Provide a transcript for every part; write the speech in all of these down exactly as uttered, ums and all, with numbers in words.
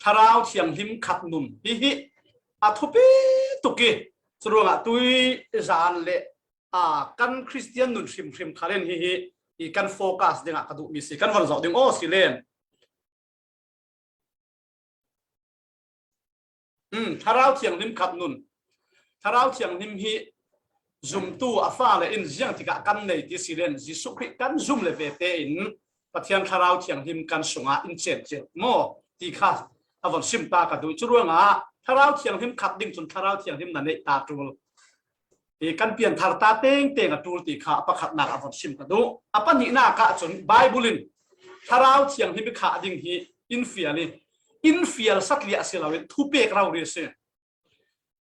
Thlarau Thianghlim khat nun hi hi a thupi tuk i, curuangah tui zan le, a, kan Khristian nun hrimhrim khal in hi hi i kan focus dingah ka duhmi si, kan von zoh ding aw si len. Um, Thlarau Thianghlim khat nun. Thlarau Thianghlim hi zumtu a fale in ziang tikah kan nei ti si len, Jesuh Khrih kan zum le ve tein Pathian Thlarau Thianghlim kan sungah in cen cel maw ti kha a von sim ta ka duh. Curuangah Thlarau Thianghlim khat ding cun Thlarau Thianghlim na neih ta ṭul. Hi kan pianthar ta tengteng a ṭul ti kha a pakhatnak a von sim ka duh. A pahnihnak ah cun Bible in Thlarau Thianghlim i khah ding hi in fial i, in fial satliah si loin thupek rori a si.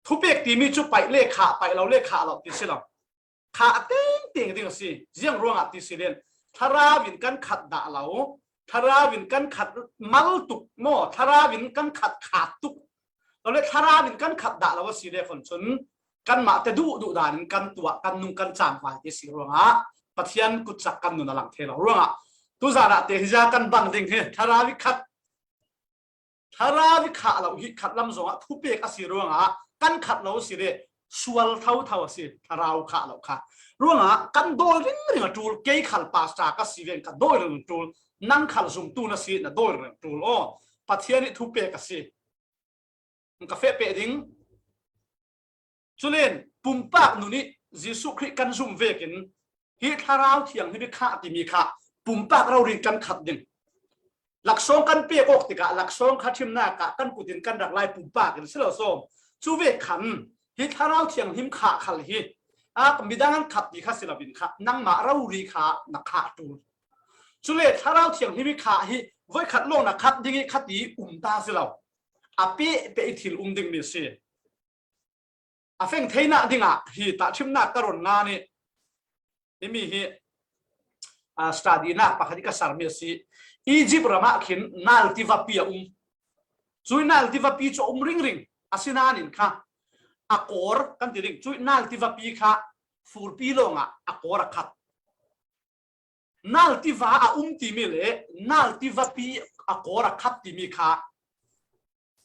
Thupek timi cu paih le khah, paih lo le khah lo ti si lo. Khah tengteng ding a si. Ziang ruangah ti si len, Thlarau in kan khat dah lo, Thlarau in kan khat mal tuk maw, Thlarau in kan khat khat tuk lo le, Thlarau in kan khat dah lo a si le khon cun kanmah te duh duh dan in kan tuah, kan nung, kan cangvai ti si ruangah Pathian kutcak kan nun a lang thei lo ruangah tuzan ah te hi za kan bang ding hi. Thlarau i khat, Thlarau i khah lo hi khat lam zongah thupek a si ruangah kan khat lo a si le sual thotho a si, Thlarau khah lo kha. Ruangah kan dawi ringring a ṭul, kei khal pastor ka si ven ka dawi ringring a ṭul, nang khal zumtu na si na dawi ringring a ṭul aw. Pathian i thupek a si. Ka feh peh ding. Culen pumpak nun i Jesuh Khrih kan zum vekin hi Thlarau Thianghlim i khah timi kha pumpak rori kan khat ding. Laksawng kan pek awk tikah laksawng kha ṭhimnak ah kan kut in kan rak lai pumpak in si lo sawm. Cu ve khan hi Thlarau Thianghlim khah khal hi a midang an khat ti kha si lo in kha nangmah rori kha na khah ṭul. Cule Thlarau Thianghlim i khah hi voikhat lawng na khat ding i khat i um ta si lo. A peh peh i thil um dingmi a si. A feng theinak dingah hi tahṭhimnak ka run ngan i, himi hi, a, study nak pakhat i ka sermi a si. Egypt ramah khin nal tivapi a um. Cui nal tivapi cu a um ringring a si nain kha a kawr kan ti ding. Cui nal tivapi kha furpi lawngah a kawr a khat. Nal tiva a um timi le nal tivapi a kawr a khat timi kha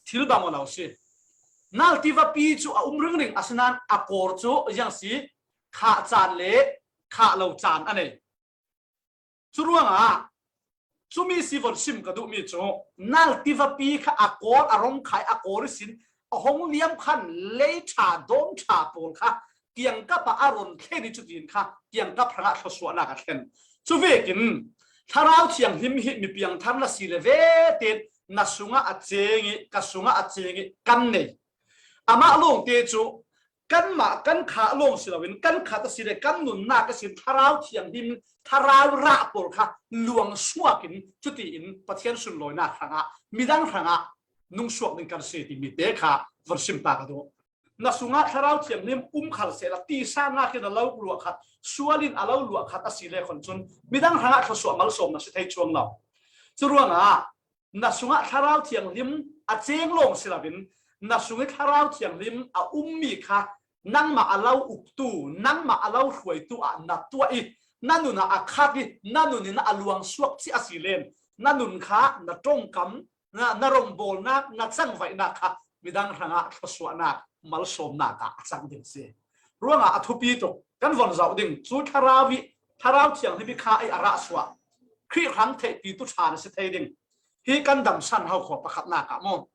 thil bang aw lo si. Nal tivapi cu a um ringring a si nain a kawr cu ziang si, khah caan le khah lo caan a nei. Curuangah cumi si von sim ka duhmi cu nal tivapi kha a kawr a rong khai a kawr ihsin a hong liam khan lei ṭha, dawm ṭha pawl kha kiangkap ah a run thlen i cutin kha kiangkap hrangah thluasuahnak a thlen. Cuvekin Thlarau Thianghlim hi mi piangthar na si le ve tein na sungah a ceng i ka sungah a ceng i kan nei. Amah lawngte cu kanmah kan khah lawng si loin kan khat a si le kan nunnak ihsin Thlarau Thianghlim, Thlarau rah pawl kha luangsuak in cutiin Pathian sunlawinak hrangah midang hrangah nungsuak ding kan si timi te kha von sim ta ka duh. Na sungah Thlarau Thianghlim um khal sehla tisa nak in a lo luah khat, sual in a lo luah khat a si le khon cun midang hrangah thluasuah malsawm na si thei cuang lo. Curuangah na sungah Thlarau Thianghlim a ceng lawng si loin na sung i Thlarau Thianghlim a ummi kha nangmah a lo uktu, nangmah a lo hruaitu ah na tuah i na nun ah a khat i na nun in a luangsuak cih a si len na nun kha na ṭongkam, na, na rongbawlnak, na cangvaihnak kha midang hrangah thluasuahnak, malsawmnak ah a cang ding si. Ruangah a thupi tuk kan von zoh ding cu Thlarau i, Thlarau Thianghlim i kha i a rah suah Khrih hrang theihpitu ṭha na si thei ding. Hi kan damsan hau khua pakhatnak ah maw?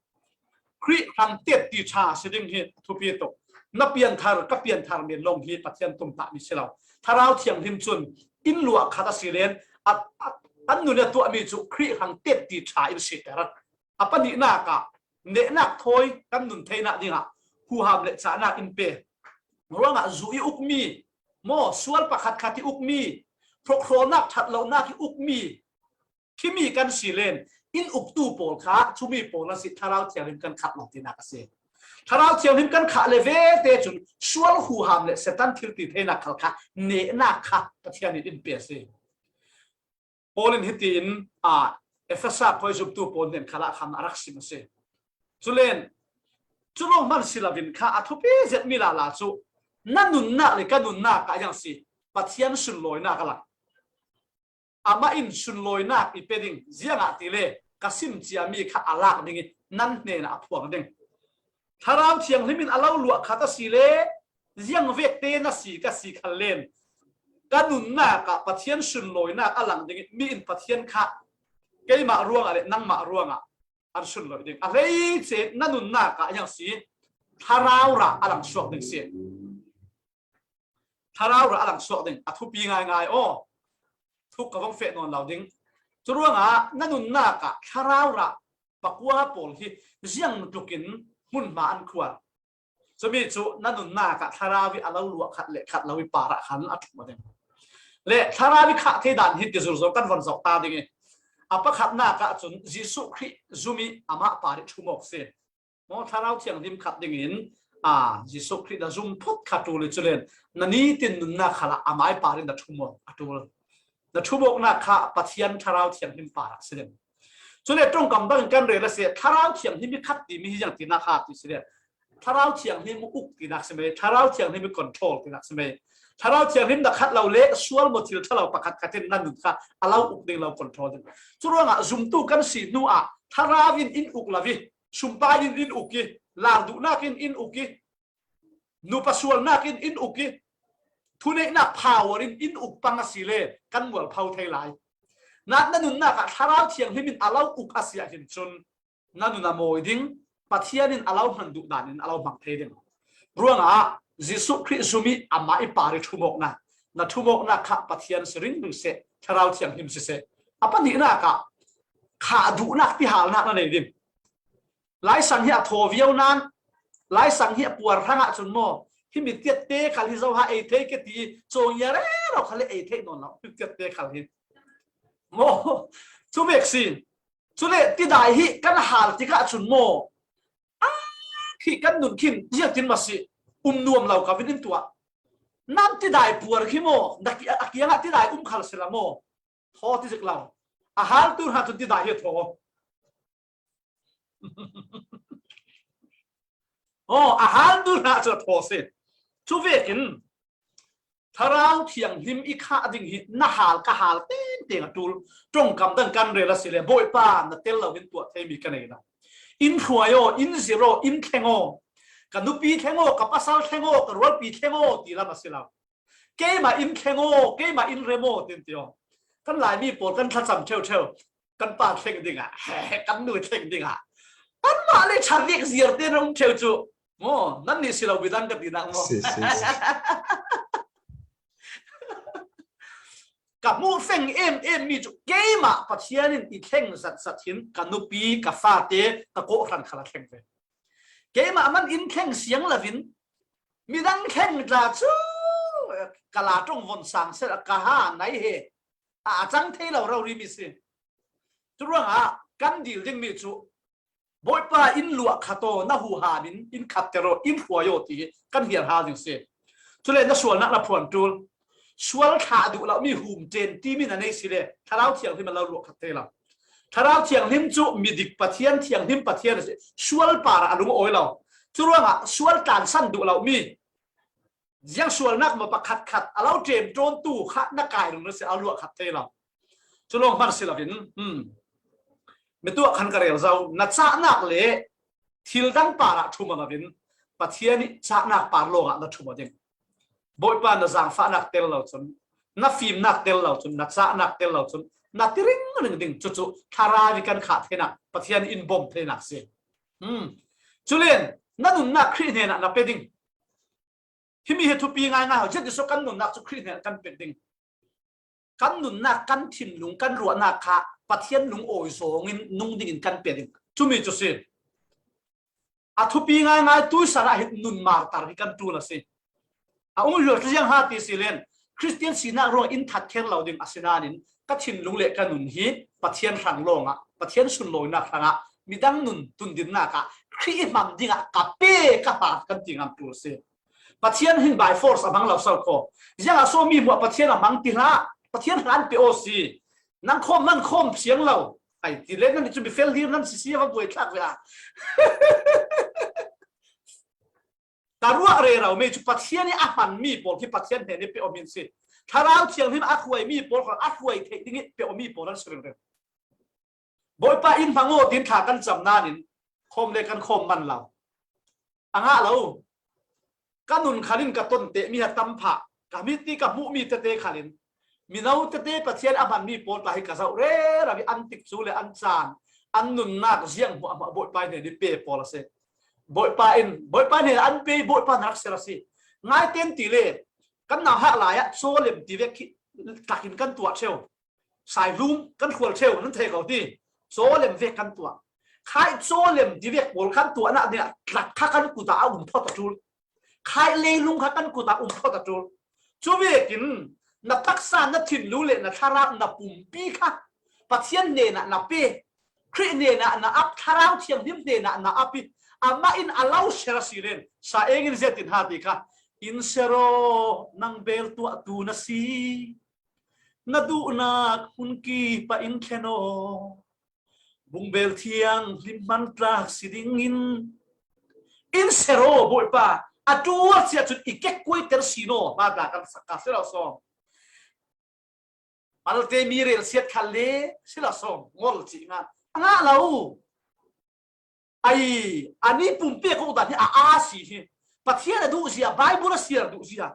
Khrih hrang tetti ṭha si ding hi a thupi tuk. Na pianthar, ka pianthar men lawng hi Pathian tumtahmi si lo. Thlarau Thianghlim cun in luah khat a si len a, a, an nun a tuahmi cu Khrih hrang tetti ṭha in si ter. A pahnihnak ah nehnak thawi kan nun theinak dingah huham le cahnak in pe. Ruangah zu i ukmi, maw, sual pakhat khat i ukmi, hrawkhrawlnak ṭhat lonak i ukmi, khimi kan si len in uktu pawl kha cumi pawl an si, Thlarau Thianghlim kan khat lo tinak a si. Thlarau Thianghlim kan khah le ve te cun sual huham le Satan thil ti theinak khal kha nehnak kha Pathian in in pe a si. Paul in hitiin, a, Efesa khuai zumtu pawl hnen khalah khan a rak sim a si. Culen cu lawng hman si loin kha a thupi zetmi lala cu na nunnak le ka nunnak ah ziang si, Pathian sunlawinak a lang. Amah in sunlawinak i pe ding, ziangahtile ka sim cia mi kha a lak ding i nan hnenah a phuang ding. Thlarau Thianghlim in a lo luah khat a si le, ziang vekte na si ka si khan len, ka nunnak ah Pathian sunlawinak a lang ding i mi in Pathian kha keimah ruangah le nangmah ruangah an sunlawih ding. A hleice na nunnak ah hiang si, thlarau rah a lang suak ding si. Thlarau rah a lang suak ding a thupi ngaingai aw. Thuk ka vong feh nawn lo ding. Curuangah na nunnak ah thlarau rah pakua pawl hi ziang tlukin hmunhma an khual. Cumi cu na nunnak ah thlarau i a lo luah khat le khat lo i parah khan a thum a ding. Le thlarau i khah thei dan hi ti zurzor kan von zoh ta ding i, a pakhatnak ah cun Jesuh Khrih zum i amah par i thum awk si. Maw, Thlarau Thianghlim khat dingin, aa, Jesuh Khrih na zum phut kha ṭul i culen na nitin nunnak khalah amai par in na thum awk a ṭul. Na thum awknak kha Pathian Thlarau Thianghlim parah si ding. Cule ṭongkam dangin kan rel a si, Thlarau Thianghlim i khat timi hi ziang tinak ha ti si le, Thlarau Thianghlim uk tinak si mai, Thlarau Thianghlim i control tinak si mai. Thlarau Thianghlim na khat lo le sual maw thil ṭha lo pakhat khat in na nun kha a lo uk ding lo control ding. Curuangah zumtu kan si hnu ah Thlarau in in uk lo i, sumpai in in uk i, lar duhnak in in uk i, nupa sualnak in in uk i, thuneihnak power in in uk pang a si le kan mualpho thei lai. Nak na nunnak ah Thlarau Thianghlim in a lo uk a si ah hin cun na nun a mawi ding, Pathian in a lo hman duh dan in a lo hmang thei ding. Ruangah Jesuh Khrih zum i amah i par i thum awknak, na thum awknak kha Pathian si ringring seh, Thlarau Thianghlim si seh. A pahnihnak ah khah duhnak tihalnak na nei ding. Laisang hi a thaw viau nan, Laisang hi a puar hrang ah cun maw, hi mi tiatte khal hi zo ha ei thei ke ti, cawng ia rero khal hi ei thei nawn lo, hi tiatte khal hi. Maw, cu vek si. Cule tidai hi kan hal tikah cun maw, a khi kan nun khin ziatin ma si, um nuam lo ka vin in tuah. Nan tidai puar khi maw, na ki-, a kiangah tidai um khal si la maw, thaw ti zik lo. A hal tu hna cun tidai hi a thaw. Aw, a hal tu hna cu a thaw si. Cu vekin Thlarau Thianghlim i khah ding hi na hal ka hal tengteng a ṭul. Ṭongkam dang kan rel a si le, Bawipa, na tel lo in tuah theimi ka nei lo. In hruai aw, in zir aw, in thleng aw. Ka nupi thleng aw, ka pasal thleng aw, ka rualpi thleng aw ti lam a si lo. Keimah in thleng aw, keimah in rem aw, tin ti aw. Kan Laimi pawl kan thlacam ṭheuṭheu. Kan pa thleng dingah, kan nu thleng dingah, kanmah le ṭha vek ziar te na um ṭheu cu. Maw, nan nih si lo, midang ka tinak maw? Si, si, si. Ka hmuh feng em em mi cu keimah Pathian in i thleng zatzat hin ka nupi, ka fate, ka kawhhran khal a thleng ve. Keimah man in thleng siang lovin midang thleng tla cu ka la ṭong von sang ser a ka ha nai he a, a cang thei lo rori mi si. Curuangah kan dil dingmi cu, Bawipa, in luah khat aw, na huham in in khatter aw, in hruai aw ti hi kan hiar hal ding si. Cule na sualnak na phuan ṭul. Sual thlah duh lo mi hum ṭen timi na nei si le Thlarau Thianghlim a lo luah khat thei lo. Thlarau Thianghlim cu midik Pathian, thianghlim Pathian a si. Sual parah a lung a awi lo. Curuangah sual tlansan duh lo mi ziang sualnak maw pakhat khat a lo ṭem ṭawntu kha na kai lung na si, a luah khat thei lo. Cu lawng hmanh si lovin, hmm, mi tuah khan ka rel zo, na cahnak le thil dang parah thum a lovin, Pathian i cahnak par lawngah na thum a ding. Bawipa, na zaangfahnak tel lo cun, na fimnak tel lo cun, na cahnak tel lo cun, na ti ringring ding. Cucu Thlarau i kan khah theinak, Pathian in bawm theinak si. Hmm. Culen na nunnak Khrih hnenah na pe ding. Himi hi thupi ngaingai ho, ziatin so kan nunnak cu Khrih hnenah kan pek ding. Kan nunnak, kan thinlung, kan ruahnak kha Pathian lungawi zawngin nung dingin kan pe ding. Cumi cu si. A thupi ngaingai tuisan ah hin nun martar hi kan ṭul a si. A um hlual tla ziang ha ti si len, Khristian sinak ruang in that kher lo ding a si nain ka thinlung le ka nun hi Pathian hrang lawngah, Pathian sunlawinak hrangah, midang nun tundinnak ah Khrih i hmang dingah ka pe, ka hmat kan ti ngam ṭul si. Pathian hin by force a hmang lo so kho. Ziangah so mi hmuah Pathian a hmang ti hlah, Pathian hlan pe aw si. Nang khawm, nan khawm siang lo. Ai, ti le nan cu mi fel hlir nan si si a va buai thlak ve a. Ka ruah rero mi cu Pathian i a hman mi pawl khi Pathian hnen i pe aw min si. Thlarau Thianghlim a hruai mi pawl kha a hruai theih ding i pe aw mi pawl an si ringring. Bawipa in hmang aw, tin thla kan cam nain khawm le kan khawm man lo. A ngah lo. Ka nun khalin ka tonte mi a tam phah, ka mit ni ka hmuh mi tete khalin, mino tete Pathian a hman mi pawl ta hi ka zoh rero i an tik cu le an caan, an nunnak ziang hmuahhmuah Bawipa hnen i pe pawl a si. Bawipa in, Bawipa hnen an pe, Bawipa na rak ser a si. Ngai ten ti le, kan nauhak lai ah cawlem ti vek khi takin kan tuah ṭheu. Saihlum kan hrual ṭheu, nan thei ko ti. Cawlem vek kan tuah. Khai cawlem ti vek pawl kan tuahnak dingah tlak kha kan kut ah a um phawt a ṭul. Khai leilung kha kan kut ah um phawt a ṭul. Cu vekin na taksa, na thinlung le na thlarau, na pumpi kha Pathian hnenah na pe. Khrih hnenah na ap, Thlarau Thianghlim hnenah na ap i, amah in a lo ser a si len, sa eng in ziatin ha ti kha, in ser aw, nang bel tuahtu na si. Na duhnak hmun kip ah in thlen aw. Bungbel thianghlim hman tlak si dingin in ser aw, Bawipa. A ṭual cia cun i kekkuaiter si naw, hna tla kan sak kha si lo sawm. Malte mi relsiat kha le si lo sawm, ngol cih ngan a ngah lo. Ai, ani pumpi ko dan hi a a si hi. Pathian a duh zia, Bible a siar duh zia,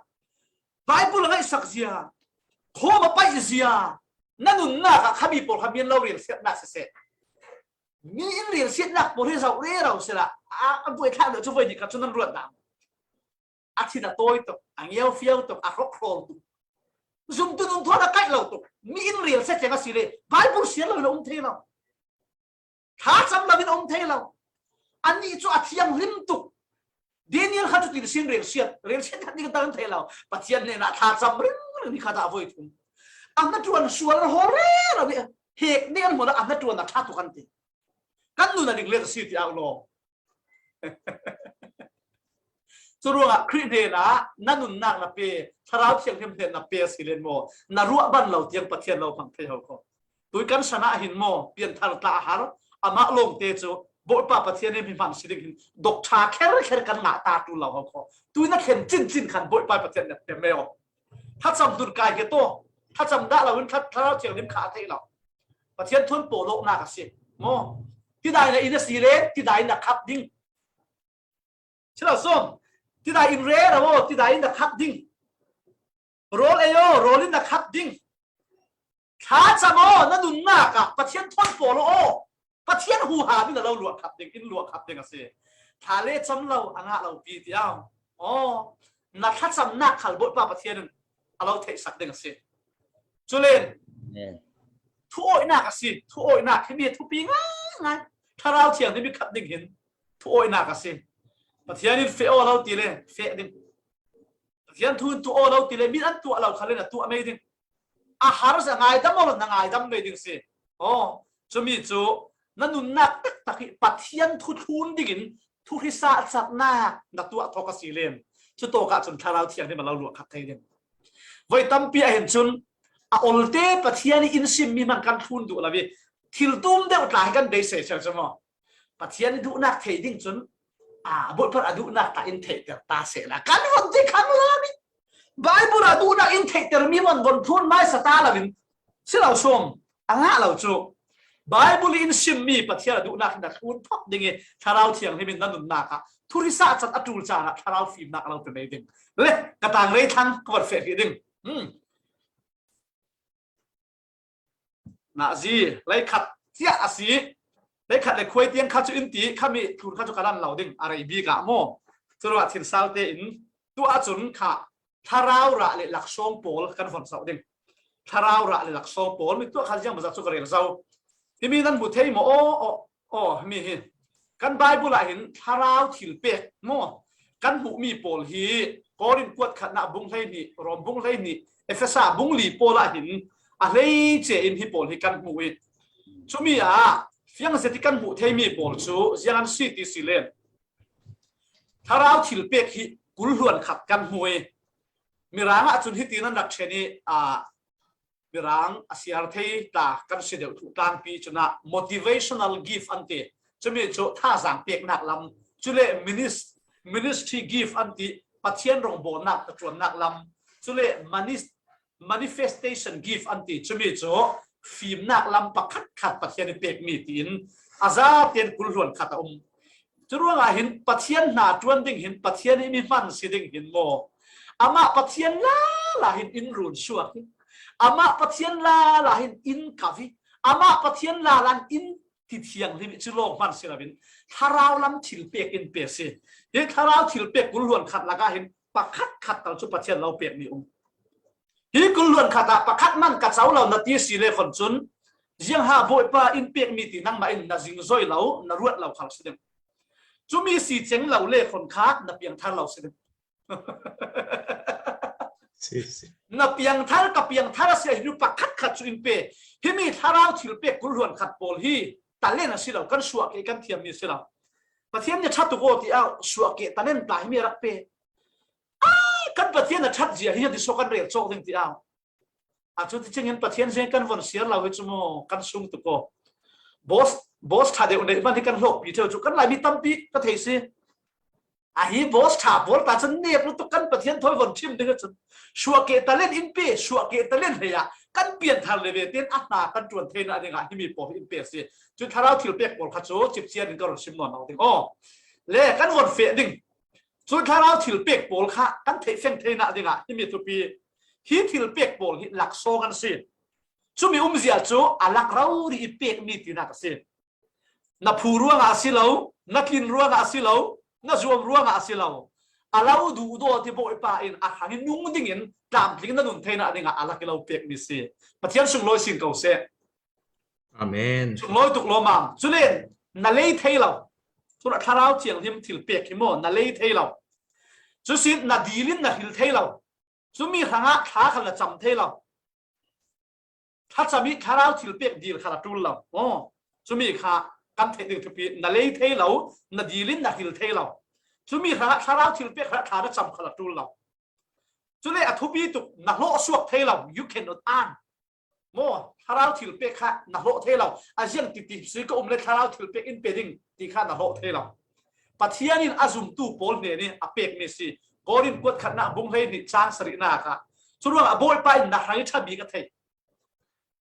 Bible a ngaihsak zia, khawm a paih zia, na nunnak ah khami pawl kha mi an lo relsiatnak siseh. Mi in relsiatnak pawl hi zoh rero sila, a, a buai thlang deuh cu voi nih kha cu nan ruat dah. A thin a tawi tuk, a ngeu fiau tuk, a hrawk hrawl tuk. Zumtu nun thawn a kaih lo tuk. Mi in relsiat tiang a si le, Bible siar lo in a um thei lo. Thlacam lo in a um thei lo. Anih cu a thianghlim tuk. Daniel kha cu tin sin relsiat, relsiat khat ning dan thei lo. Pathian hnenah thlacam ringring ni khat ah a voi thum. A hnaṭuan sual a hawl rero i hek ning an hmuh a hnaṭuan a ṭha tuk an ti. Kan nun a ding let a si ti au law. Curuangah Khrih hnenah na nunnak na pe, Thlarau Thianghlim hnenah na pe a si len maw, na ruah ban lo tiang Pathian lo hmang thei ho kho. Tui kan san ah hin maw, pianthar tla a har, amah lawngte cu Bawipa Pathian in mi hman si ding hin dok ṭha kherkher kan ngah ta ṭul lo ho kho. Tui na thlen cincin khan Bawipa Pathian na pe mai aw. Thlacam dun kai hi taw, thlacam dah lo in thla-, Thlarau Thianghlim kha a theih lo. Pathian thawn pawlawknak a si. Maw? Tidai na in a si le, tidai na khap ding. Si lo sawm. Tidai in rero aw, tidai in na khap ding. Rawl ei aw, rawl in na khap ding. Thlacam aw, na nunnak ah Pathian thawn pawlawk aw. Pathian huham in a lo luah khap ding, in luah khap ding a si. Thla le cam lo, a ngah lo pi ti au. Aw, na thlacamnak khal Bawipa Pathian in a lo theihsak ding a si. Culen, amen, thuawihnak a si, thuawihnak hi mi thupi ngaingai. Thlarau Thianghlim i khat ding hin thuawihnak a si. Pathian in feh aw lo ti le, feh ding. Pathian thu in tuah aw lo ti le, mi an tuah lo khal in a tuah mei ding. A har a ngaidam aw lo, na ngaidam mei ding si. Aw, cumi cu na nunnak taktak hi Pathian thu thlun dingin thu hrisa catnak na tuah thawk a si len, cu tawk ah cun Thlarau Thianghlim a lo luah khat thei ding. Voi tampi ah hin cun a olte Pathian i in simmi hman kan thlun duh lo i, thil tum deuh tla hi kan beisei cio cu maw? Pathian i duhnak thei ding cun, aa, Bawipa a duhnak tla in theihter ta sehla kan von ti khan lo mi. Bible a duhnak in theihter mi von von thlun mai sa ta lo in si lo sawm, a ngah lo cu. Bible in simmi Pathian a duhnak in a thlun phawt ding i Thlarau Thianghlim in na nunnak ah thu hrisa cat a ṭul caan ah Thlarau fimnak a lo pe mei ding. Le, ka tang rei thlang ka von feh hrih ding. Hmm. Nazi, leikhat ciah a si. Leikhat le khuai tiang kha cu in ti, khami thlun kha cu ka lan lo ding, a rei bik ah maw? Curuah thinsau tein, tu ahcun kha thlarau rah le laksawng pawl kan von zoh ding. Thlarau rah le laksawng pawl, mi tuah kha ziang maw zat cu ka rel zo. Himi nan hmu thei maw? Aw, aw, aw, himi hi. Kan Bible ah hin thlarau thil pek maw? Kan hmuhmi pawl hi Korin kuat khatnak bung hleihnih, Rom bung hleihnih, Efesa bung li pawl ah hin a hleice in hi pawl hi kan hmuh i, cumi ah fiang zet i kan hmuh theimi pawl cu ziang an si ti si len, thlarau thil pek hi kul hluan khat kan hmu i, Mirang ah cun hiti nan rak ṭhen i, aa, Mirang a siar thei ta kan si deuh tu tlangpi cun ah motivational gift an ti. Cumi cu thazaang peknak lam, cule minis-, ministry gift an ti, Pathian rongbawlnak ka ṭuannak lam, cule manis-, manifestation gift an ti. Cumi cu fimnak lam pakhatkhat Pathian i pekmi tiin a zaten kul hluan khat a um. Curuangah hin Pathian hna ṭuan ding hin Pathian i mi hman si ding hin maw? Amah Pathian lala hin in run suak hi. Amah Pathian lala hin in kau hi. Amah Pathian lala in ti thianghlim hi cu lawng hman si loin thlarau lam thilpek in pe si. Hi thlarau thilpek kul hluan khat lakah hin pakhatkhat tal cu Pathian lo pekmi um. Hi kul hluan khat ah pakhat man ka co lo na ti si le khon cun, ziangha Bawipa in pekmi ti nangmah in na zingzoi lo, na ruat lo khal si ding. Cumi si ceng lo le khon kha na piangthar lo si ding. Na piangthar, ka piangthar a si a, hi nu pakhatkhat cu in pe. Himi thlarau thilpek kul hluan khat pawl hi talent a si lo, kan suah ke kan thiammi a si lo. Pathian nih ṭha tuk aw ti au, suah ke talent ta himi a rak pe. Ai, kan Pathian a ṭhat zia hi ti so kan rel cawk ding ti au. A cu ti cingin Pathian zia kan von siar lo hi cu maw, kan sung tuk aw. Boss, boss ṭha deuh neih hmanh hi kan hlawkpi ṭheu cu kan Laimi tampi ka thei si. Ahi boss ṭha pawl ta cun nep lutuk kan Pathian thawi von ṭhim ding a cun. Suah ke talent in pe, suah ke talent hlei ah kan pianthar le ve tein a hna kan ṭuan theinak dingah himi pawl hi in pe si. Cu thlarau thilpek pawl kha cu cipcian in ka run sim nawn lo ding aw. Le kan von feh ding. Cu thlarau thilpek pawl kha kan theih feng theinak dingah himi thupi. Hi thilpek pawl hi laksawng an si. Cumi umzia cu a lak rori i pekmi tinak a si. Na phu ruangah a si lo, na tlin ruangah a si lo, na zuam ruangah a si lo. A lo duhdaw ti Bawipa in a hrang i nung dingin tlamtling na nun theinak dingah a lak i lo pekmi si. Pathian sunglawi sin ko seh. Amen. Sunglawi tuk lawmam. Culen na lei thei lo. Cun a thlarau thianghlim thilpek hi maw na lei thei lo. Cusin na dil in na hril thei lo. Cumi hrangah thla kha na cam thei lo. Thlacam i thlarau thilpek dil kha a ṭul lo. Aw, cumi kha kan theih ding thupi, na lei thei lo, na dil in na hril thei lo. Cumi hrangah thlarau thilpek hrangah thla na cam kha a ṭul lo. Cule a thupi tuk, na hlawh suak thei lo, you cannot earn. Maw, thlarau thilpek kha na hlawh thei lo. A ziang titi si ka um le thlarau thilpek in pe ding ti kha na hlawh thei lo. Pathian in a zumtu pawl hnen in a pekmi si. Korin kuat khatnak bung hleihnih cang sarihnak ah. Curuangah Bawipa in na hrang i ṭha bik a thei.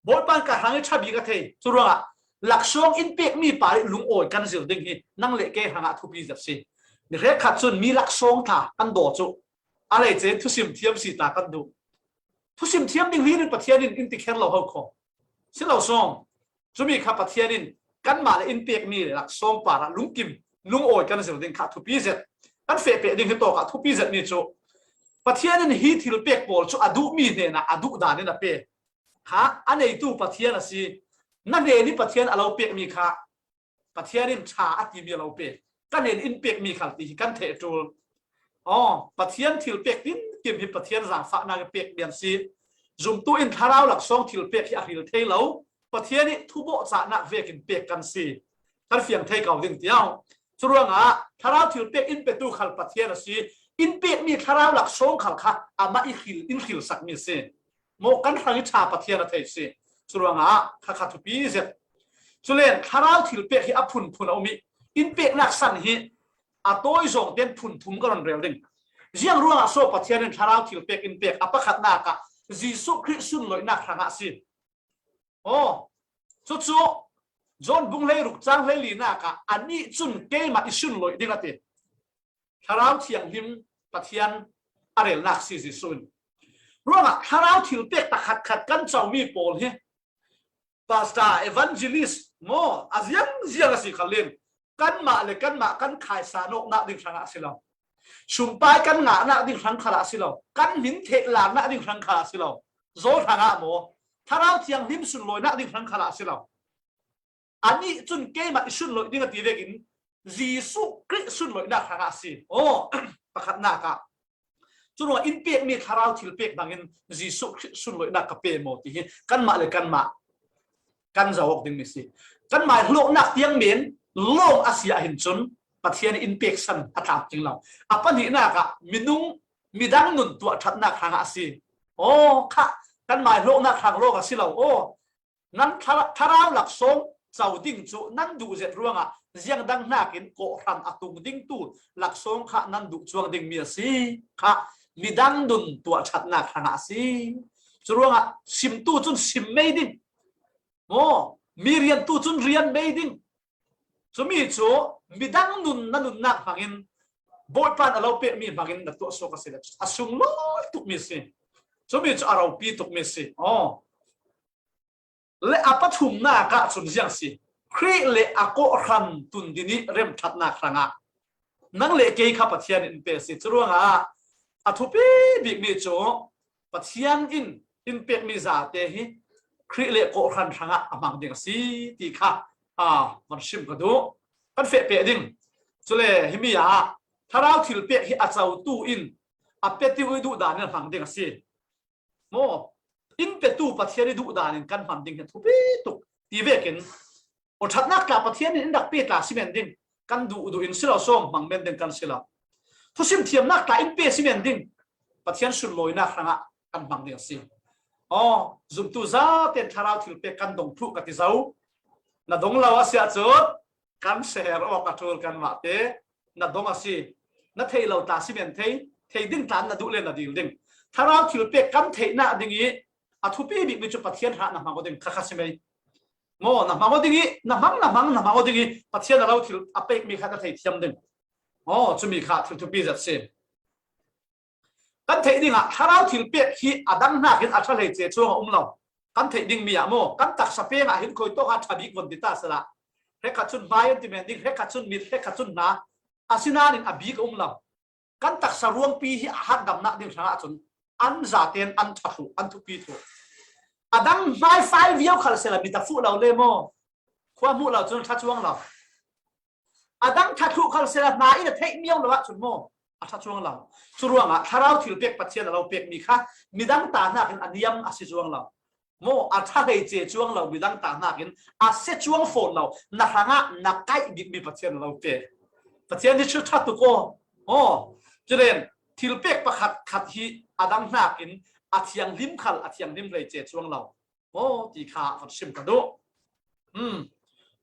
Bawipa in ka hrang i ṭha bik a thei. Curuangah laksawng in pekmi pa i lungawi kan zir ding hi nang le kei hrangah thupi zet si. Mi hrekkhat cun mi laksawng tla kan daw cu a lei cen thusim thiam si ta kan duh. Thusim thiam ding hlin in Pathian in in ti kher lo ho kho. Si lo sawm. Cumi kha Pathian in kanmah le in pekmi laksawng parah lungkim, lungawi kan zir ding kha thupi zet. Kan feh peh ding hi tawkah thupi zetmi cu Pathian in hi thilpek pawl cu a duhmi hnenah a duh dan in a pe. Kha a neitu Pathian a si. Na hnen i Pathian a lo pekmi kha Pathian in ṭha a timi a lo pek. Kan in in pekmi khal ti hi kan theh ṭul. Aw, Pathian thilpek tinkim hi Pathian zaangfahnak i pek bian si. Zumtu in thlarau laksawng thilpek hi a hril thei lo. Pathian i thubawh cahnak vekin pek kan si. Kan fiang thei ko ding tiau. Curuangah thlarau thilpek in petu khal Pathian a si. In pekmi thlarau laksawng khal kha amah i hril, in hrilsakmi si. Maw kan hrang i ṭha Pathian a thei si. Curuangah kha kha thupi zet. Culen thlarau thilpek hi a phunphun a um i in peknak san hi a tawi zawng tein phun thum ka rawn rel ding. Ziang ruangah so Pathian in thlarau thilpek in pek a pakhatnak ah Jesuh Khrih sunloihnak hrangah si. Aw, cucu John bung hleiruk cang hleilinak ah anih cun keimah i sunloih ding a ti. Thlarau thianghlim Pathian a relnak si Jesuh in. Ruangah thlarau thilpek pakhatkhat kan comi pawl hi pastor, evangelist maw a ziangziang a si khalin kanmah le kanmah kan khaisan awknak ding hrangah a si lo. Sumpai kan ngahnak ding hrang khalah a si lo. Kan hmin theih larnak ding hrang khalah a si lo. Zaw hrangah maw thlarau thianghlim sunlawinak ding hrang khalah a si lo. Anih cun keimah i sunlawih ding a ti vekin Jesuh Khrih sunlawihnak hrangah a si. Aw, pakhatnak ah curuangah in pekmi thlarau thilpek bangin Jesuh Khrih sunlawihnak ka pe maw ti hi kanmah le kanmah kan zoh awk dingmi si. Kanmah hlawknak tiang men lawng a si ahhin cun Pathian in peksan a tlamtling lo. A pahnihnak ah minung midang nun tuah ṭhatnak hrangah a si. Aw, kha kanmah hlawknak hrang lawng a si lo. Aw, nan thlarau laksawng co ding cu nan duh zet ruangah ziang dang hnakin kawhhran a tung dingtu laksawng kha nan duh cuang dingmi a si. Kha midang nun tuah ṭhatnak hrangah a si. Curuangah simtu cun sim mei ding. Maw, mi riantu cun rian bei ding. Cumi cu midang nun na nunnak hmangin Bawipa na lo pekmi hmangin na tuah suak a si le a sung lawi tukmi si. Cumi cu a ropi tukmi si. Aw. Le a pathumnak ah cun ziang si. Khrih le a kawhhran tundin i remṭhatnak hrangah nang le kei kha Pathian in pe si. Curuangah a thupi bikmi cu Pathian in in pekmi zate hi Khrih le kawhhran hrangah a hmang ding a si ti kha, aa, van sim ka duh. Kan feh peh ding. Cule himi ah thlarau thilpek hi a cotu in a petu i duhdan in a hmang ding a si. Maw, in petu Pathian i duhdan in kan hman ding hi a thupi tuk ti vekin, aw, ṭhatnak tla Pathian in in rak pe tla si men ding, kan duh duh in si lo, sawm hmang men ding kan si lo. Thusim thiamnak tla in pe si men ding, Pathian sunlawinak hrangah kan hmang ding a si. Aw, zumtu zaten thlarau thilpek kan dong thluh ka ti zo. Na dong lo a si ahcun kan share awk a ṭul kanmah te na dong a si. Na thei lo tla si men thei, thei ding tla na duh le na dil ding. Thlarau thilpek kan theihnak ding i a thupi bikmi cu Pathian hra na hmang aw ding kha kha si mei. Maw, na hmang aw ding i, na hmang, na hmang, na hmang aw ding i, Pathian a lo thil a pekmi kha na thei thiam ding. Aw, cumi kha thil thupi zet si. Kan theih dingah thlarau thilpek hi a dang hnakin a ṭha hleice cuang a um lo. Kan theih dingmi ah maw, kan taksa peng ah hin khuitawk ah ṭha bik von ti ta sela, hrekkhat cun hmai an ti men ding, hrekkhat cun mit, hrekkhat cun hna, asinain a bik a um lo. Kan taksa ruangpi hi a hahdamnak ding hrangah cun an zaten an ṭha thluh, an thupi thluh. A dang hmai fai viau khal sela mit a fuh lo le maw? Khua hmuh lo cun ṭha cuang lo. A dang ṭha thluh khal sela hna in a theih miau lo ahcun maw, a ṭha cuang lo. Curuangah thlarau thilpek Pathian a lo pekmi kha midang ta hnakin a niam a si cuang lo. Maw, a ṭha hleice cuang lo, midang ta hnakin a si cuang fawn lo. Na hrangah na kaih bikmi Pathian a lo pek. Pathian hi cu ṭha tuk aw. Aw, culen thilpek pakhat khat hi a dang hnakin a thianghlim khal a thianghlim hleice cuang lo. Aw, ti kha van sim ka duh. Hmm.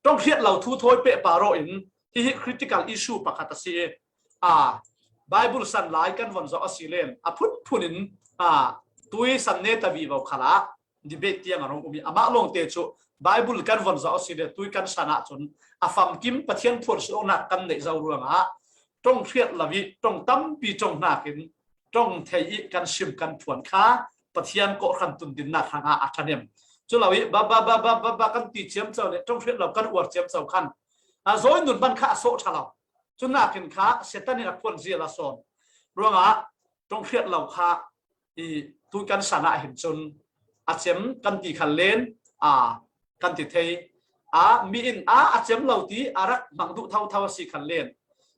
Ṭong hriat lo thu thawi pehpar aw in hihi critical issue pakhat a si i, aa, Bible san lai kan von zoh a si len a phunphun in, aa, tui san ne ta vivo khalah debate tiang a rung um i, amah lawngte cu Bible kan von zoh a si le tui kan san ahcun a famkim Pathian phuan sualnak kan neih zo ruangah ṭong hriat lo i ṭong tampi ṭong hnakin ṭong thei i kan sim kan phuan kha Pathian kawhhran tundinnak hrangah a ṭhahnem. Cu lo i ba, ba, ba, ba, ba, ba kan ti ciamco le ṭong hriat lo kan uar ciamco khan a zawi nun hman kha a sawh ṭha lo. Cu nakin kha Satan in a phuan zia la sawn. Ruangah ṭong hriat lo kha i tu kan san ah hin cun a cem kan ti khan len, a, kan ti thei. A, mi in a, a cem lo ti a rak hmang duh thotho a si khan len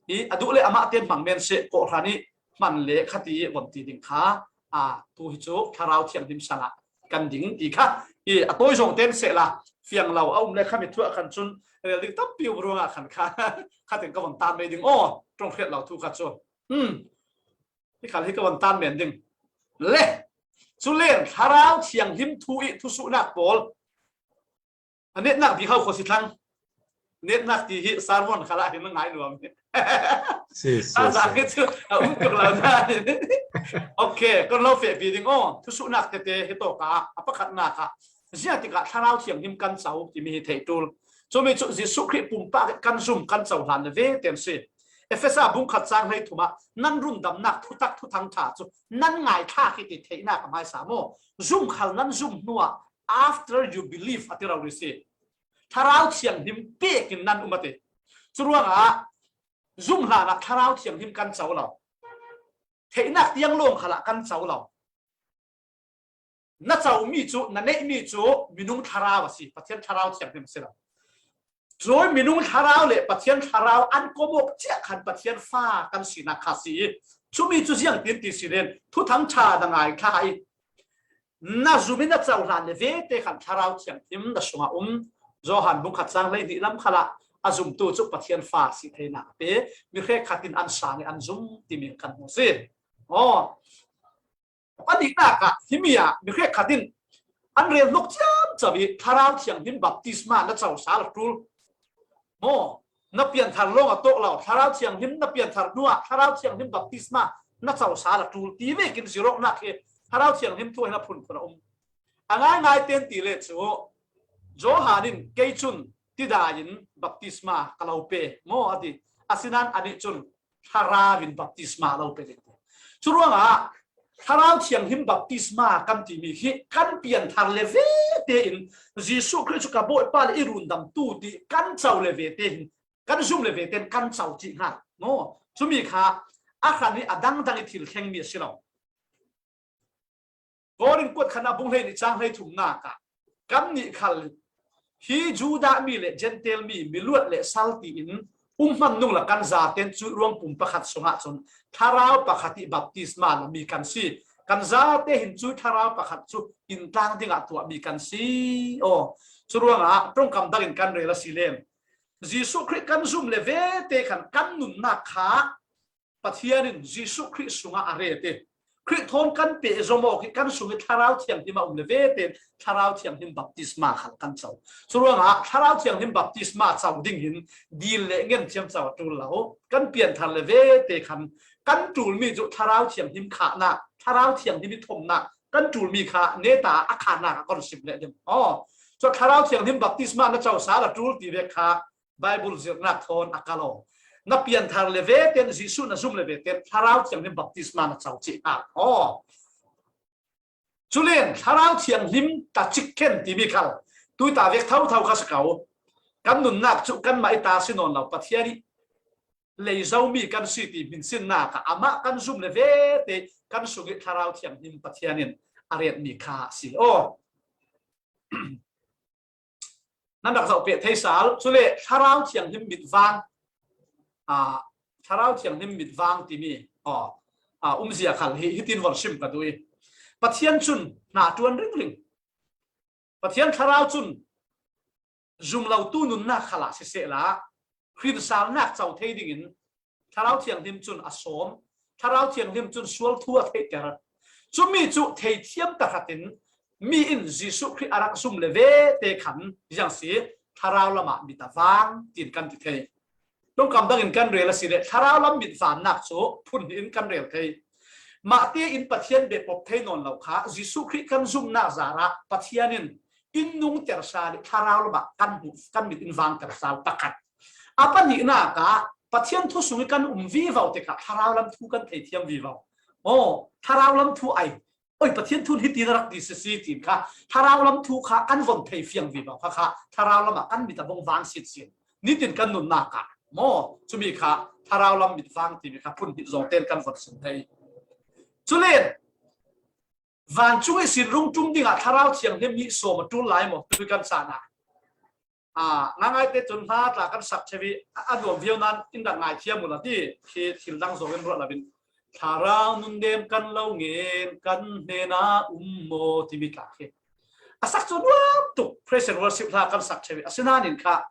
i a duh le amah ten hmang men seh, kawhhran i hman le kha ti i von ti ding kha, a, tu hi cu Thlarau Thianghlim san ah kan ding ti kha i a tawi zong ten sehla fiang lo a um le kha mi thuah khan cun rel ding tampi um ruangah khan kha khatin ka von tan mei ding aw, ṭong hriat lo thu kha cu. Hmm. Hi khal hi ka von tan men ding. Le, cu len Thlarau Thianghlim thu i thusuhnak pawl. A netnak bik hau kho si thlang. Netnak ti hi sermon khalah hin a ngai nuam. Si, si, a zang si. Hi cu a um tuk lo na. Okay, kan lo fehpi ding aw. Thusuhnak tete hi tawk ah a pakhatnak ah ziah tikah Thlarau Thianghlim kan co timi hi theih ṭul. Cumi cu Jesuh Khrih pumpak kan zum kan co hlan le ve ten si. Efesa bung khat cang hlei thum ah nan rundamnak thutak thuthang ṭha cu nan ngaithlak hi ti theihnak a hmaisa maw? Zum khal nan zum hnuah after you believe a ti rori si. Thlarau Thianghlim pek in nan um a ti. Curuangah zum hlanah Thlarau Thianghlim kan co lo. Theihnak tiang lawng khalah kan co lo. Na comi cu, na neihmi cu minung thlarau a si, Pathian Thlarau Thianghlim a si lo. Cun minung thlarau le Pathian Thlarau an kawmawk ciah khan Pathian fa kan sinak kha si i, cumi cu ziangtin ti si len, thuthang ṭha na ngaithlak i, na zum in na co hlan le ve te khan Thlarau Thianghlim na sungah um. Johan bung khat cang hlei hnih lam khalah a zumtu cu Pathian fa si theinak a pe, mi hrekkhat in an sang i an zum timi kan hmu si. Aw, a nihnak ah himi ah mi hrekkhat in an rel hnawk ciamco i Thlarau Thianghlim baptisma na co sal a ṭul. Maw, na pianthar lawng a tawk lo, Thlarau Thianghlim na pianthar hnuah Thlarau Thianghlim baptisma na co sal a ṭul ti vekin zirawknak hi Thlarau Thianghlim thu hin a phunphun a um. A ngaingai ten ti le cu Johan in, "Kei cun tidai in baptisma ka lo pe maw?" a ti. Asinain anih cun, "Thlarau in baptisma a lo pe ding," a ti. Curuangah Thlarau Thianghlim baptisma kan timi hi kan pianthar le ve tein Jesuh Khrih cu ka Bawipa le i rundamtu ti kan co le ve tein, kan zum le ve tein kan co cih hnga maw? Cumi kha a hran hi a dangdang i thil thlengmi a si lo. Korin kuat khatnak bung hleihnih cang hleithumnak ah kannih khal hi Judah mi le Jentail mi, miluat le sal tiin um hman nung la kan zaten cuih ruangpum pakhat sungah cun Thlarau pakhat i baptisma lami kan si. Kan zate hin cuih Thlarau pakhat cu inntlang dingah tuahmi kan si. Aw, curuangah ṭongkam dangin kan rel a si len, Jesuh Khrih kan zum le ve te khan kan nunnak kha Pathian in Jesuh Khrih sungah a ret i, Khrih thawn kan pehzom awk i kan sung i Thlarau Thianghlim a um le ve tein Thlarau Thianghlim baptisma khal kan co. Curuangah Thlarau Thianghlim baptisma co ding hin dil le ngen thiam co a ṭul lo. Kan pianthar le ve te khan kan ṭulmi cu Thlarau Thianghlim khahnak, Thlarau Thianghlim i thomnak kan ṭulmi kha neta a khannak a kon sim leh ding. Aw, cu Thlarau Thianghlim baptisma na co sal a ṭul ti vek kha Baibal zirhnak thawn a kal aw. Na pianthar le ve tein, Jesuh na zum le ve tein Thlarau Thianghlim baptisma na co cih hna. Aw. Culen Thlarau Thianghlim ta cik khen timi khal tuita vek thotho kha si ko. Kan nunnak cu kanmah i ta si nawn lo, Pathian i lei zomi kan si ti hminsinnak ah amah kan zum le ve te kan sung i Thlarau Thianghlim Pathian in a retmi kha a si. Aw. Nan rak zoh peh thei sal. Cule Thlarau Thianghlim mitvang, aa, Thlarau Thianghlim mitvang timi, aw, aa, umzia khal hi hitin von sim ka duh i, Pathian cun hna ṭuan ringring. Pathian Thlarau cun zumlotu nunnak khalah sisehla, hrinsalnak co thei dingin Thlarau Thianghlim cun a sawm. Thlarau Thianghlim cun sual thu a theihter. Cumi cu theithiam tahratin mi in Jesuh Khrih a rak zum le ve te khan ziang si, Thlarau lamah mit a vang, tiin kan ti thei. Ṭongkam dangin kan rel a si le, Thlarau lam mit vannak cu phun hnih in kan rel thei. Mah tein Pathian beh pop thei nawn lo kha, Jesuh Khrih kan zumnak zarah Pathian in in nungter sal i Thlarau lamah kan hmuh, kan mit in vangter sal pakhat. A pahnihnak ah Pathian thu sung i kan um vivo tikah Thlarau lam thu kan theithiam vivo. Aw, Thlarau lam thu ai, oi, Pathian thu hiti na rak ti sisi, tiin kha Thlarau lam thu kha kan von thei fiang vivo kha kha Thlarau lamah kan mit a vong vang sinsin. Nitin kan nunnak ah maw, cumi kha Thlarau lam mit vang timi kha phun hnih zong tein kan von sim thei. Culen, vancung ihsin rung ṭum dingah Thlarau Thianghlim nih sawm a ṭul lai maw, tui kan caan ah? Aa, ngaingai te cun hla tla kan sak ṭheu i a, a nuam viau nain in rak ngaithiam uh la ti, khi thil dang zong in ruah lo in Thlarau nundem kan lo ngen, kan hnenah um maw timi tla khi a sak cu nuam tuk. Praise and worship hla kan sak ṭheu i, asinain kha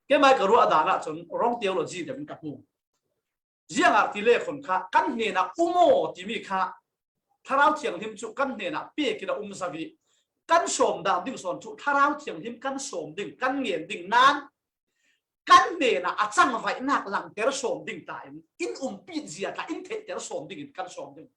keimah ka ruah dan ah cun wrong theology deuh in ka hmu. Ziangahtile khun kha kan hnenah um aw timi kha Thlarau Thianghlim cu kan hnenah pek in a um zo i, kan sawm dan ding sawn cu Thlarau Thianghlim kan sawm ding, kan ngen ding nain kan hnenah a cangvaihnak langter sawm ding ta in, in umpi zia ta in theihter sawm ding in kan sawm ding.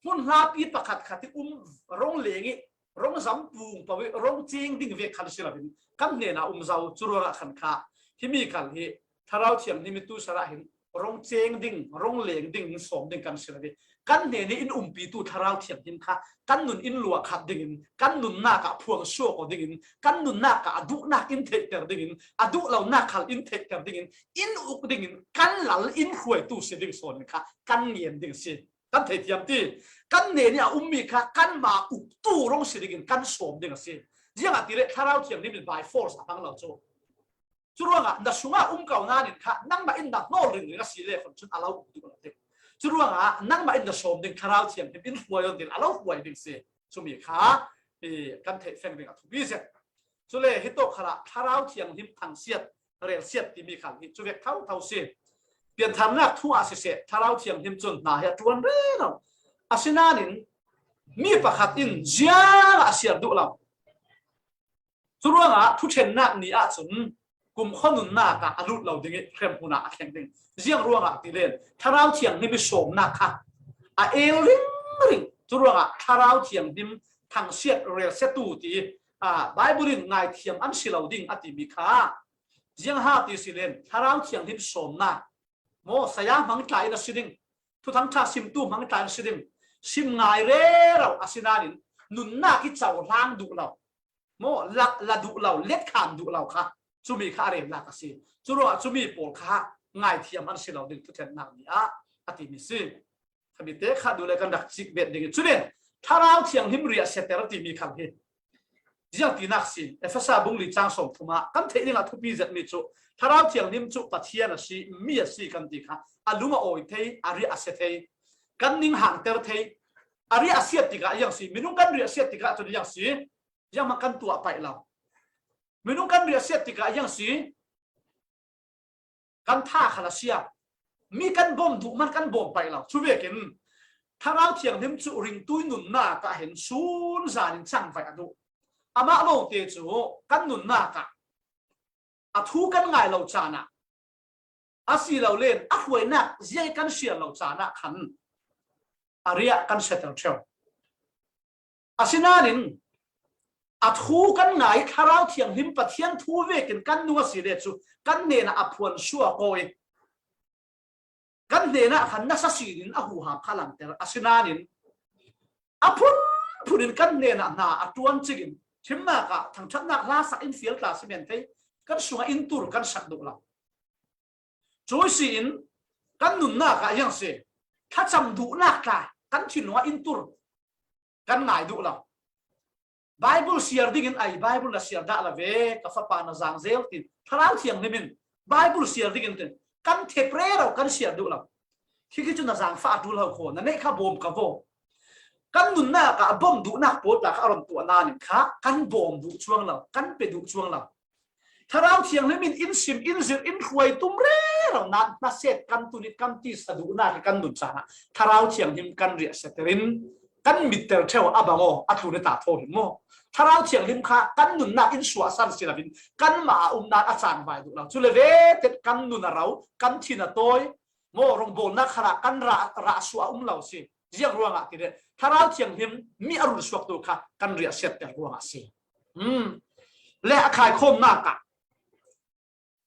Hmun hlapi pakhat khat i um, rong leng i, rong zam pung po i, rong ceng ding vek khan si lo in kan hnenah um zo. Curuangah khan kha himi khal hi Thlarau Thianghlim i tu sarah hin rong ceng ding, rong leng ding in sawm ding kan si lo i, kan hnen i in umpitu Thlarau Thianghlim kha kan nun in luah khat dingin, kan nunnak ah phuang suak aw dingin, kan nunnak ah a duhnak in theihter dingin, a duh lonak khal in theihter dingin, in uk dingin, kan lal in hruaitu si ding sawn in kha kan ngen ding si. Kan theithiam ti, kan hnen i a ummi kha kanmah uktu rong si dingin kan sawm ding a si. Ziangahtile Thlarau Thianghlim in by force a hmang lo cu. Curuangah na sungah um ko nain kha nangmah in na hnawl ringring a si le khun cun a lo um duh lo ding. Curuangah nangmah in na sawm ding Thlarau Thianghlim in hruai aw ding, a lo hruai ding si. Cumi kha i kan theih feng ding a thupi zet. Cule hitawk khalah Thlarau Thianghlim thangsiat, relsiat timi khal hi cu vek thotho si. Piantharnak thu ah siseh, Thlarau Thianghlim cun hna hi a ṭuan rero. Asinain mi pakhat in ziangah a siar duh lo. Curuangah thuṭhennak ni ahcun kumkhua nunnak ah a lut lo ding i hremhmun ah a thleng ding. Ziang ruangah ti len, Thlarau Thianghlim i sawmnak kha a el ringring. Curuangah Thlarau Thianghlim thangsiat relsiatu ti a, Bible in ngaithiam an si lo ding a timi kha, ziang ha ti si len, Thlarau Thianghlim sawmna, maw, saya hmang tla in a si ding, Thuthang Ṭha simtu hmang tla in a si ding, sim ngai rero a si nain, nunnak i cohlang duh lo, maw, la, la duh lo, letkham duh lo kha, cumi kha a remlak a si. Curuangah cumi pawl kha ngaithiam an si lo ding thuthlennak ni ah a timi si. Khamite kha duh le kan rak cik bet ding. Cule Thlarau Thianghlim riahsiater timi khang hi. Ziang tinak si, Efesa bung li cang sawm thum ah kan theih dingah thupi zetmi cu Thlarau Thianghlim cu Pathian a si, mi a si kan ti kha, a lung a awi thei, a riah a sia thei, kan ning hangter thei, a riah a siat tikah ziang si, minung kan riah a siat tikah cun ziang si, ziang mah kan tuah paih lo. Minung kan riah a siat tikah ziang si, kan tha khal a sia. Mi kan bawm duh man kan bawm paih lo. Cu vekin Thlarau Thianghlim cu ringtui nunnak ah hin sun zan in cangvaih a duh. Amah lawngte cu kan nunnak ah a thu kan ngai lo caan ah, a si lo len a hruainak ziai kan siar lo caan ah khan a riah kan siater ṭheu. Asinain a thu kan ngai, Thlarau Thianghlim Pathian thu vekin kan nung a si le cu kan hnenah a phuan suak aw i kan hnenah khan nasa sin in a huham kha langhter. Asinain a phunphun in kan hnenah hna a ṭuan cikin thimnak ah thangṭhatnak hla sak in fial tla si men thei, kan sungah in tur kan sak duh lo. Cui si in kan nunnak ah ziang si, thlacam duhnak tla kan thinlung ah in tur kan ngai duh lo. Bible siar dingin ai, Bible na siar dah lo ve, ka fapa na zang zel tin, Thlarau Thianghlim in Bible siar dingin tin, kan thep rero kan siar duh lo. Khi khi cu na zangfah a ṭul ho kho, na neih kha bawm ka vaw. Kan nunnak ah a bawm duhnak pawl tla kha a run tuah nain kha kan bawm duh cuang lo, kan pe duh cuang lo. Thlarau Thianghlim in in sim, in zir, in hruai tum rero nain hnaset kan tun i kan tisa duhnak i kan nun caan ah Thlarau Thianghlim kan riahsiater in kan mit tel ṭheu a bang aw, a tlun i ta thaw hin maw? Thlarau Thianghlim kha kan nunnak in suahsan si loin kanmah a um nain a cangvai duh lo. Cule vetet kan nun a ro, kan thin a tawi, maw, rawngbawlnak khalah kan rah, rah suah a um lo si. Ziang ruangah ti le Thlarau Thianghlim mi a run suaktu kha kan riahsiatter ruangah si. Hmm. Le a khaikhawmnak ah,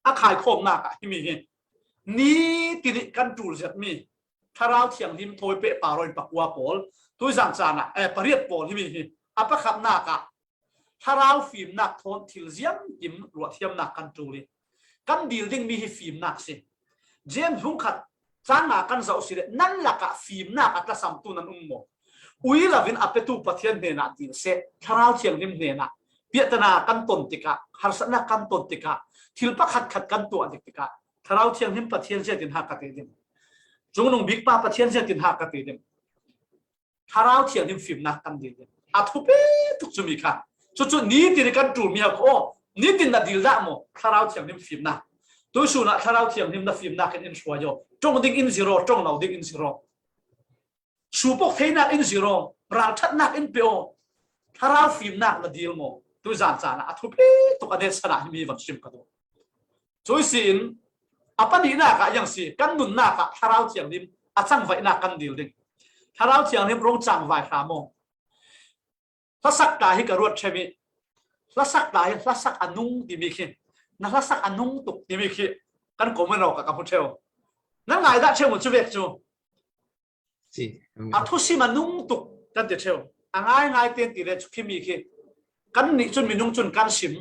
a khaikhawmnak ah himi hi. Ni tinih kan ṭul zetmi Thlarau Thianghlim thawi peh paroi pakua pawl, tuizan caan ah, eh, pariat pawl himi hi. A pakhatnak ah Thlarau fimnak thawn thil ziangkim ruahthiamnak kan ṭul i kan dil dingmi hi fimnak si. James bung khat cang nga kan zoh si le, nan lakah fimnak a tlasamtu nan um maw? Ui loin a petu Pathian hnenah dil seh, Thlarau Thianghlim hnenah piahtana kan ton tikah, harsatnak kan ton tikah, thil pakhatkhat kan tuah dik tikah, Thlarau Thianghlim Pathian ziatin ha ka ti ding. Cungnung bikpa Pathian ziatin ha ka ti ding. Thlarau Thianghlim fimnak kan dil ding. A thupi tuk cumi kha. Cucu nitin kan ṭulmi ha kho. Nitin na dil dah maw? Thlarau Thianghlim fimnak. Tuisun ah Thlarau Thianghlim na fimnak in in hruai aw. Ṭong ding in zir aw, ṭong lo ding in zir aw. Supok theinak in zir aw, ralṭhatnak in pe aw. Thlarau fimnak na dil maw? Tuizan caan ah a thupi tuk a netsan ah himi van sim ka duh. Cui si in a panihnak ah ziang si, kan nunnak ah Thlarau Thianghlim a cangvaihnak kan dil ding. Thlarau Thianghlim rung cangvai hram aw. Hlasak ta hi ka ruat ṭheu i, hlasak ta hi hlasak a nung timi khi, na hlasak a nung tuk timi khi kan comment awk ah ka hmu ṭheu. Nan ngai dah ṭheu mu cu vek cu. Si. A thusim a nung tuk kan ti ṭheu. A ngaingai tein ti le cu khimi khi kannih cun minung cun kan sim,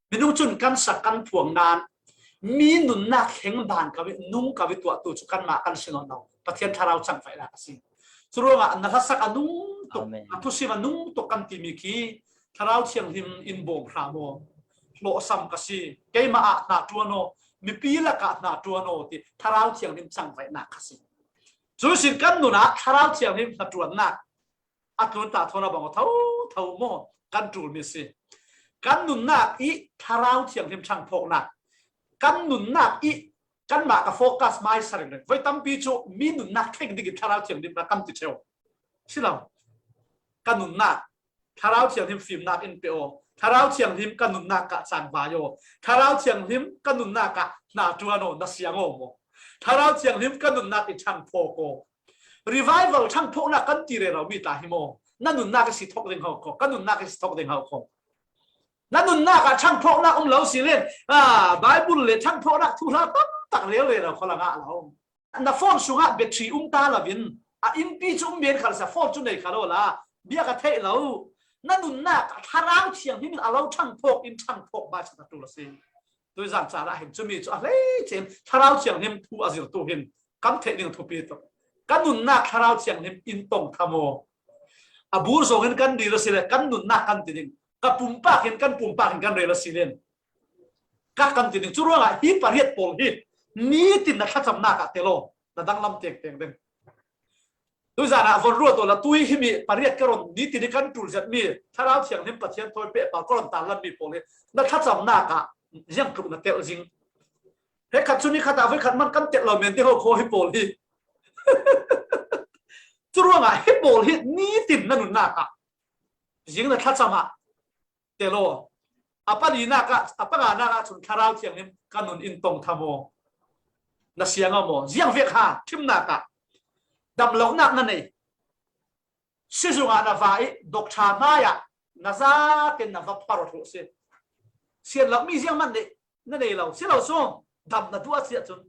minung cun kan sak kan phuang nain mi nunnak thleng ban ko i, nung ko i tuahtu cu kanmah kan si nawn lo. Pathian Thlarau cangvaihnak a si. Curuangah na hlasak a nung tuk, Amen. A thusim a nung tuk kan timi khi Thlarau Thianghlim in bawm hram aw. Hlawhsam ka si. Keimah ah hna ṭuan aw. Mipi lakah hna ṭuan aw ti Thlarau Thianghlim cangvaihnak kha si. Cuihsin kan nun ah Thlarau Thianghlim hnaṭuannak a tlun ta thawn a bang aw thotho maw kan ṭulmi si. Kan nunnak i Thlarau Thianghlim ṭhangphawknak, kan nunnak i kanmah ka focus mai sa ringring. Voi tampi cu mi nunnak thleng ding i Thlarau Thianghlim na kan ti ṭheu. Si lo. Ka nunnak Thlarau Thianghlim fimnak in pe aw. Thlarau Thianghlim ka nunnak ah cangvai aw. Thlarau Thianghlim ka nunnak ah hnaṭuan aw, na siang aw maw? Thlarau Thianghlim ka nunnak i ṭhangphawk aw. Revival ṭhangphawknak kan ti rero mi ta hi maw? Na nunnak i si thawk ding ho kho, ka nunnak i si thawk ding ho kho. Na nunnak ah ṭhangphawknak um lo si len, a, Bible le ṭhangphawknak thuhla tamtak rel rel lo khalah ngah lo. Na phone sungah battery um ta loin, a, innpi cu um men khal sa, phone cu nei kha lo la, bia ka theih lo. Na nunnak ah Thlarau Thianghlim in a lo ṭhangphawk in ṭhangphawk hmasa a ṭul a si. Tuizan caan ah hin cumi cu a hleice in Thlarau Thianghlim thu a zirtu hin kan theih ding thupi tuk. Ka nunnak Thlarau Thianghlim in tong tham aw. A bur zong in kan dil a si le kan nunnak kan ti ding. Ka pumpak in kan pumpak in kan rel a si len ka kan ti ding. Cu ruangah hi pariat pawl hi nitin na thlacamnak ah tel aw, na danglam tektek ding. Tuizan ah von ruat awla tui himi pariat ka ron nitin i kan ṭul zetmi Thlarau Thianghlim Pathian thawi pehpar ka ron tanlanmi pawl hi na thlacamnak ah ziang tluk na telh zing. He khat cu ni khat ah voi khat man kan telh lo men ti ho kho hi pawl hi. Cu ruangah hi pawl hi nitin na nunnak ah zing na thlacam ah tel aw. A palinak ah, a panganak ah cun Thlarau Thianghlim ka nun in tong tham aw. Na siang a maw? Ziang vek ha, ṭhimnak ah damlonak na nei. Sizung ah na va i, doctor hmai ah na zaten na va phar aw thluh si. Sian lo mi ziang man nih na nei lo. Si lo sung, dam na duh a si ahcun,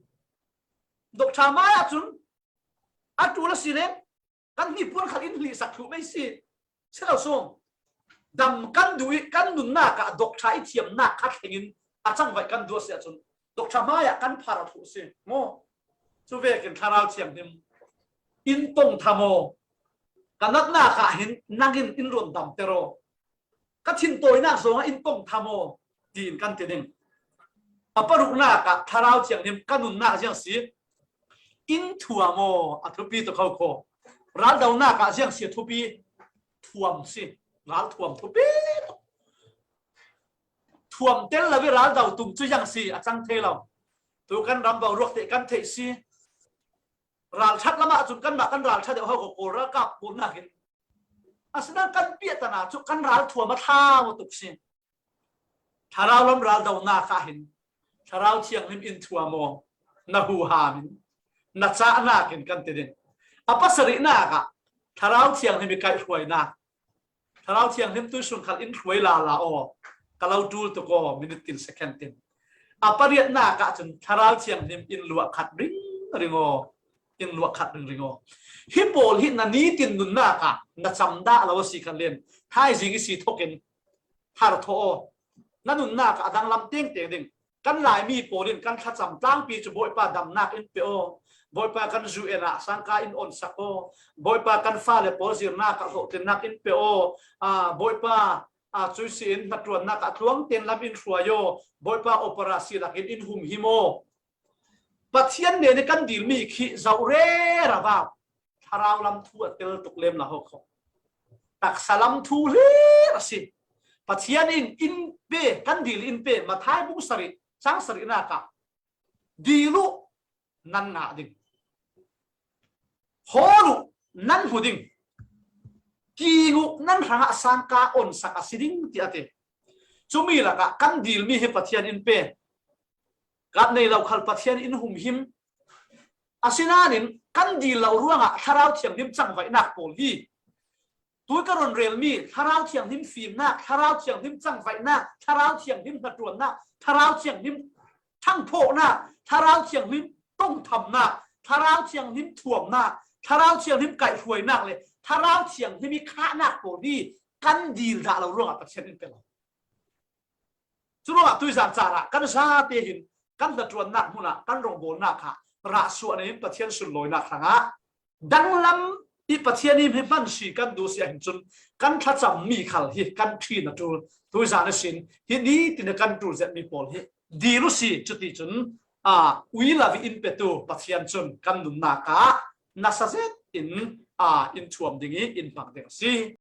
doctor hmai ahcun a ṭul a si len kan hnipuan khal in hlihsak thluh mei si. Si lo sung, dam kan duh i kan nunnak ah doctor i thiamnak kha thleng in a cangvaih kan duh a si ahcun, doctor hmai ah kan phar a thluh si. Maw? Cu vekin Thlarau Thianghlim in tong tham aw. Ka natnak ah hin nang in in run damter aw. Ka thintawinak zongah in tong tham aw, tiin kan ti ding. A paruknak ah Thlarau Thianghlim ka nunnak ziang si, in thuam aw, a thupi tuk kho kho. Raldonak ah ziang si a thupi, thuam si. Ral thuam thupi tuk. Thuam tel lo i raldo tum cu ziang si a cang thei lo. Tu kan ram boruak te kan theih si. Ralṭhat lamah cun kanmah kan ralṭha deuh ho ko, Kawl ralkap pawl nakin. Asinain kan piahtana cu kan ralthuam a thlau tuk si. Thlarau lam raldonak ah hin Thlarau Thianghlim in thuam aw, na huham in, na cahnak in kan ti ding. A pasarihnak ah Thlarau Thianghlim i kaihhruainak. Thlarau Thianghlim tuisun khal in hruai lala aw, ka lo ṭul tuk aw, minute tin second tin. A pariatnak ah cun Thlarau Thianghlim in luah khat ringring aw, in luah khat ringring aw. Hi pawl hi na nitin nunnak ah na cam dah lo a si khan len, thaizing i si thokin har thawh aw. Na nunnak ah a danglam tengteng ding. Kan Laimi pawl in kan thlacam tlangpi cu Bawipa damnak in pe aw. Bawipa kan U N ah sangka in onsak aw. Bawipa kan fale pawl zirnak ah hlawhtlinnak in pe aw. Aa, Bawipa, aa, cuisi in hnaṭuannak ah tluang ten lam in hruai aw. Bawipa operasi lakin in humhim aw. Pathian nen i kan dilmi khi zoh rero a, thlarau lam thu a tel tuk lem la ho kho. Taksa lam thu hlir a si. Pathian in in pe, kan dil in pe, Mathai bung sarih, cang sarihnak ah, dil uh nan ngah ding. Hawl uh nan hmu ding. King uh nan hrangah sangka onsak a si ding, tiah a ti. Cumi lakah kan dilmi hi Pathian in pe. Kan nei lo khal Pathian in humhim. Asinain kan dil lo ruangah Thlarau Thianghlim cangvaihnak pawl hi. Tui ka run relmi Thlarau Thianghlim fimnak, Thlarau Thianghlim cangvaihnak, Thlarau Thianghlim hnaṭuannak, Thlarau Thianghlim ṭhangphawhnak, Thlarau Thianghlim tongthamnak, Thlarau Thianghlim thuamnak, Thlarau Thianghlim kaihhruainak le Thlarau Thianghlim i khahnak pawl hi kan dil dah lo ruangah Pathian in pe lo. Curuangah tuizan caan ah kan zate hin kan hnaṭuannak hmun ah kan rawngbawlnak kha rahsuah nei in Pathian sunlawinak hrangah danglam i Pathian i hman si kan duh si ahhin cun kan thlacammi khal hi kan ṭhin a ṭul. Tuizan ihsin hi nitin a kan ṭul zetmi pawl hi dil uhsi, cuticun, aa, ui lo i in petu Pathian cun kan nunnak ah nasa zet in, aa, in thuam ding i in hmang ding a si.